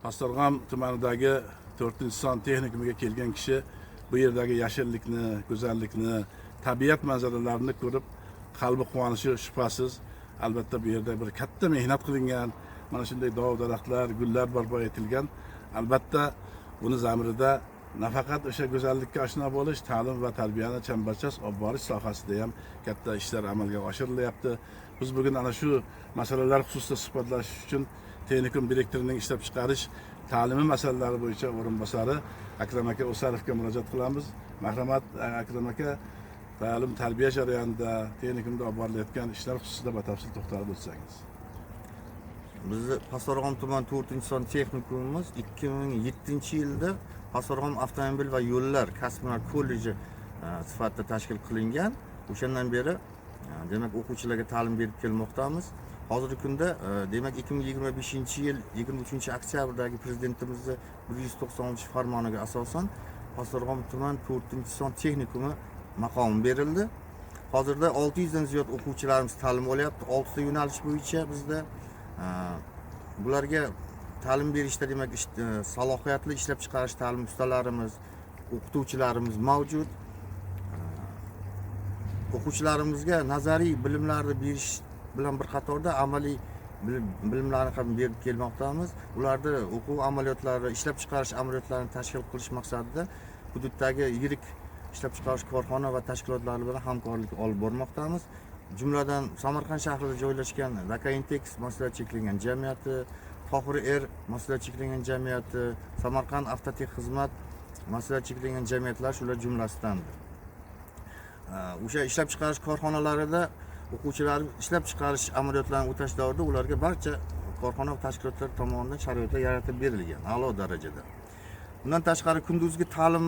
Pastdarg'om tumanidagi 4-son texnikumiga kelgan kishi bu yerdagi yashillikni, go'zallikni, tabiat manzaralarini ko'rib qalbi quvonishi shubhasiz. Albatta bu yerda bir katta mehnat qilingan, mana shunday dov daraxtlar, gullar barpo etilgan. Albatta buni zamirida nafaqat o'sha go'zallikka oshno bo'lish, ta'lim va tarbiyani chambarchas olib borish sohasida ham katta ishlar amalga oshirilyapti. Biz bugun ana shu masalalar xususida suhbatlashish uchun texnikum direktorining ishlab chiqarish ta'limi masalalari bo'yicha o'rinbosari Akram aka O'sarovga murojaat qilamiz. Marhamat, Akram aka, ta'lim tarbiya jarayonida texnikumda olib borilayotgan ishlar xususida batafsil to'xtalib o'tsangiz. Bizni Pastdarg'om tuman 4-son texnikumimiz 2007-yilda Pastdarg'om avtomobil va yo'llar kasb-hunar kolleji sifatida tashkil qilingan. O'shandan beri demak o'quvchilarga ta'lim berib kelmoqdamiz. Hozirgi kunda demak 2025-yil 23-oktyabrdagi prezidentimizni 190 farmoniga asosan Pastdarg'om tuman 4-son texnikumi maqomi berildi. Hozirda 600 dan ziyod o'quvchilarimiz ta'lim olyapti. 6 ta yo'nalish bo'yicha bizda. Bularga ta'lim berishda demak salohiyatli ishlab chiqarish ta'lim ustalarimiz, o'qituvchilarimiz mavjud. O'quvchilarimizga nazariy bilimlarni berish bilan bir qatorda amaliy bilimlarni ham berib kelmoqdamiz. Ularni o'quv amaliyotlari, ishlab chiqarish amaliyotlarini tashkil qilish maqsadida hududdagi yirik ishlab chiqarish korxona va tashkilotlari bilan hamkorlik olib bormoqdamiz. Jumladan, Samarqand shahrida joylashgan Daka Intex mas'uliyati cheklangan jamiyati, Tohir Er mas'uliyati cheklangan jamiyati, Samarqand Avtotex xizmat mas'uliyati cheklangan jamiyatlar shular jumlasidandir. O'sha ishlab chiqarish korxonalarida o'quvchilar ishlab chiqarish amaliyotlarini o'tash davrida ularga barcha korxona va tashkilotlar tomonidan sharoitlar yaratib berilgan a'lo darajada. Bundan tashqari, kunduzgi ta'lim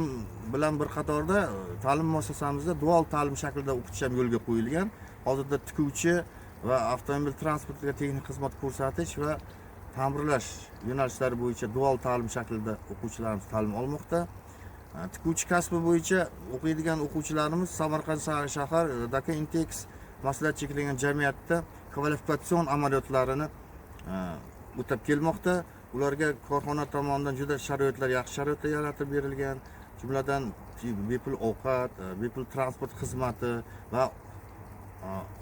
bilan bir qatorda ta'lim muassasamizda dual ta'lim shaklida o'qitish ham yo'lga qo'yilgan. Hozirda tikuvchi va avtomobil transportiga texnik xizmat ko'rsatish va ta'mirlash yo'nalishlari bo'yicha dual ta'lim shaklida o'quvchilarimiz ta'lim olmoqda. Tikuvchi kasbi bo'yicha o'qiydigan o'quvchilarimiz Samarqand shahar Daka Intex mas'uliyati cheklangan jamiyatda kvalifikatsion amaliyotlarini o'tab kelmoqda. Ularga korxona tomonidan juda sharoitlar, yaxshi sharoitlar yaratib berilgan. Jumladan, bepul ovqat, bepul transport xizmati va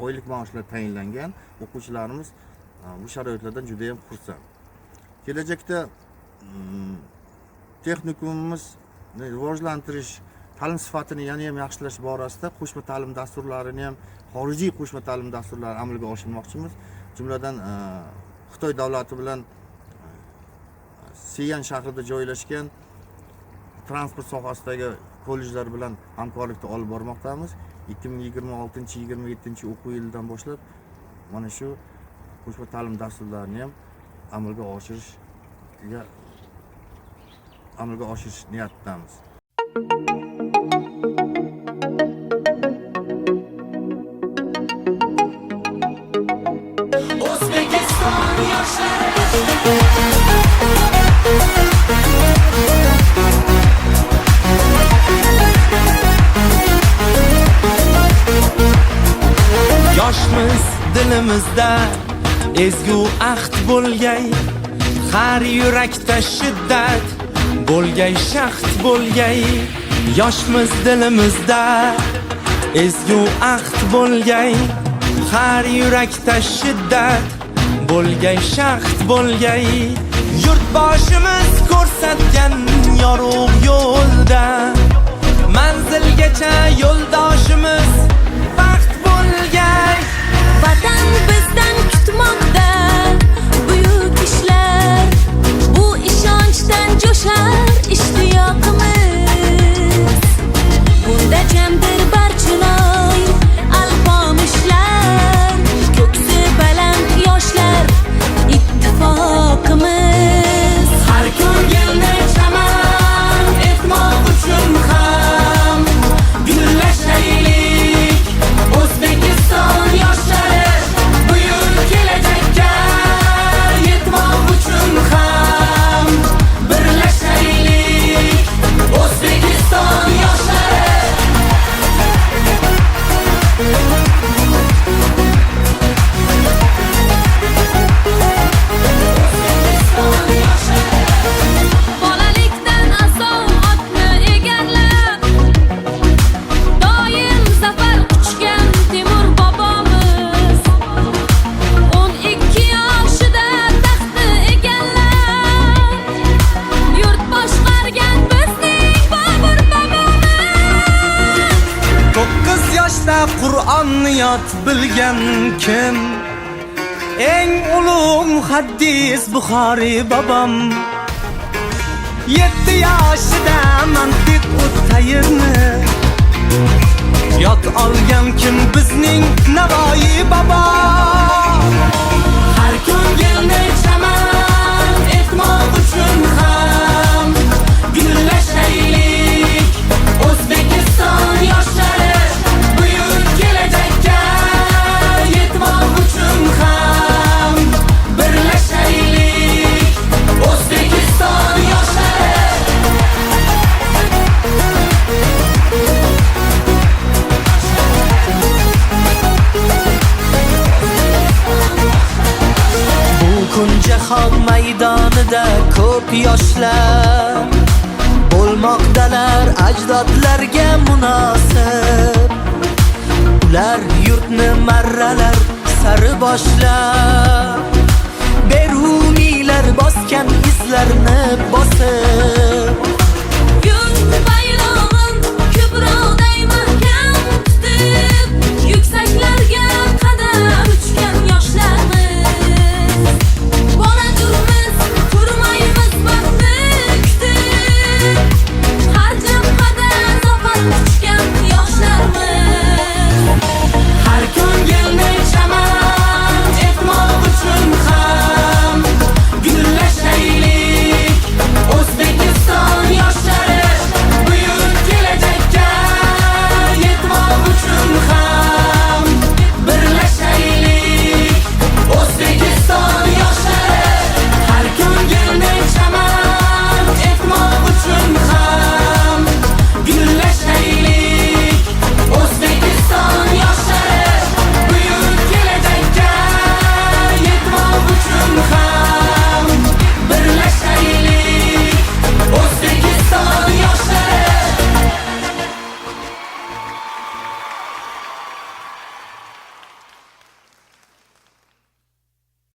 oylik maoshlar tayinlangan. O'quvchilarimiz bu sharoitlardan juda yam xursand. Kelajakda texnikumimizni rivojlantirish, ta'lim sifatini yana ham yaxshilash borasida qo'shma ta'lim dasturlarini ham, xorijiy qo'shma ta'lim dasturlarini amalga oshirmoqchimiz. Jumladan, Xitoy davlati bilan Sian shahrida joylashgan transport sohasidagi kollejlar bilan hamkorlikda olib bormoqdamiz. 2026, 27 o'quv yilidan boshlab mana shu qo'shma ta'lim dasturlarini ham amalga oshirish niyatidamiz. O'zbekiston yoshlari. Yoshmiz, dilimizda ezgu ahd bo'lgay, har yurakda shiddat bo'lgay, shahd bo'lgay. Yoshmiz, dilimizda ezgu ahd bo'lgay, har yurakda shiddat bo'lgay, shahd bo'lgay. Yurtboshimiz ko'rsatgan yorug' yo'lda manzilgacha yo'ldoshimiz baxt bo'lgay. Vatan bizdan kutmoqda buyuk ishlar. Bu ishonchdan jo'shar ishtiyoqimiz. Bunda jamdir Barchinoy, Alpomishlar, ko'ksi baland yoshlar ittifoqimiz. Har ko'rganda chaman etmoq uchun ham gullashaylik. Tarixni yod bilgan kim? Eng ulug' muhaddis Buxoriy bobom. 7 yoshida mantiq utayrni yod olgan kim? Bizning Navoiy bobo. Har ko'ngilni chaman etmoq uchun ham gullashaylik, O'zbekiston yoshlari, buyuk kelajakka yetmoq uchun ham birlashaylik, O'zbekiston yoshlari. Bu kun jahon maydonida ko'p yoshlar bo'lmoqdalar ajdodlarga munosib. Ular yurtni marralar sari boshlab, Beruniylar bosgan izlarni bosib.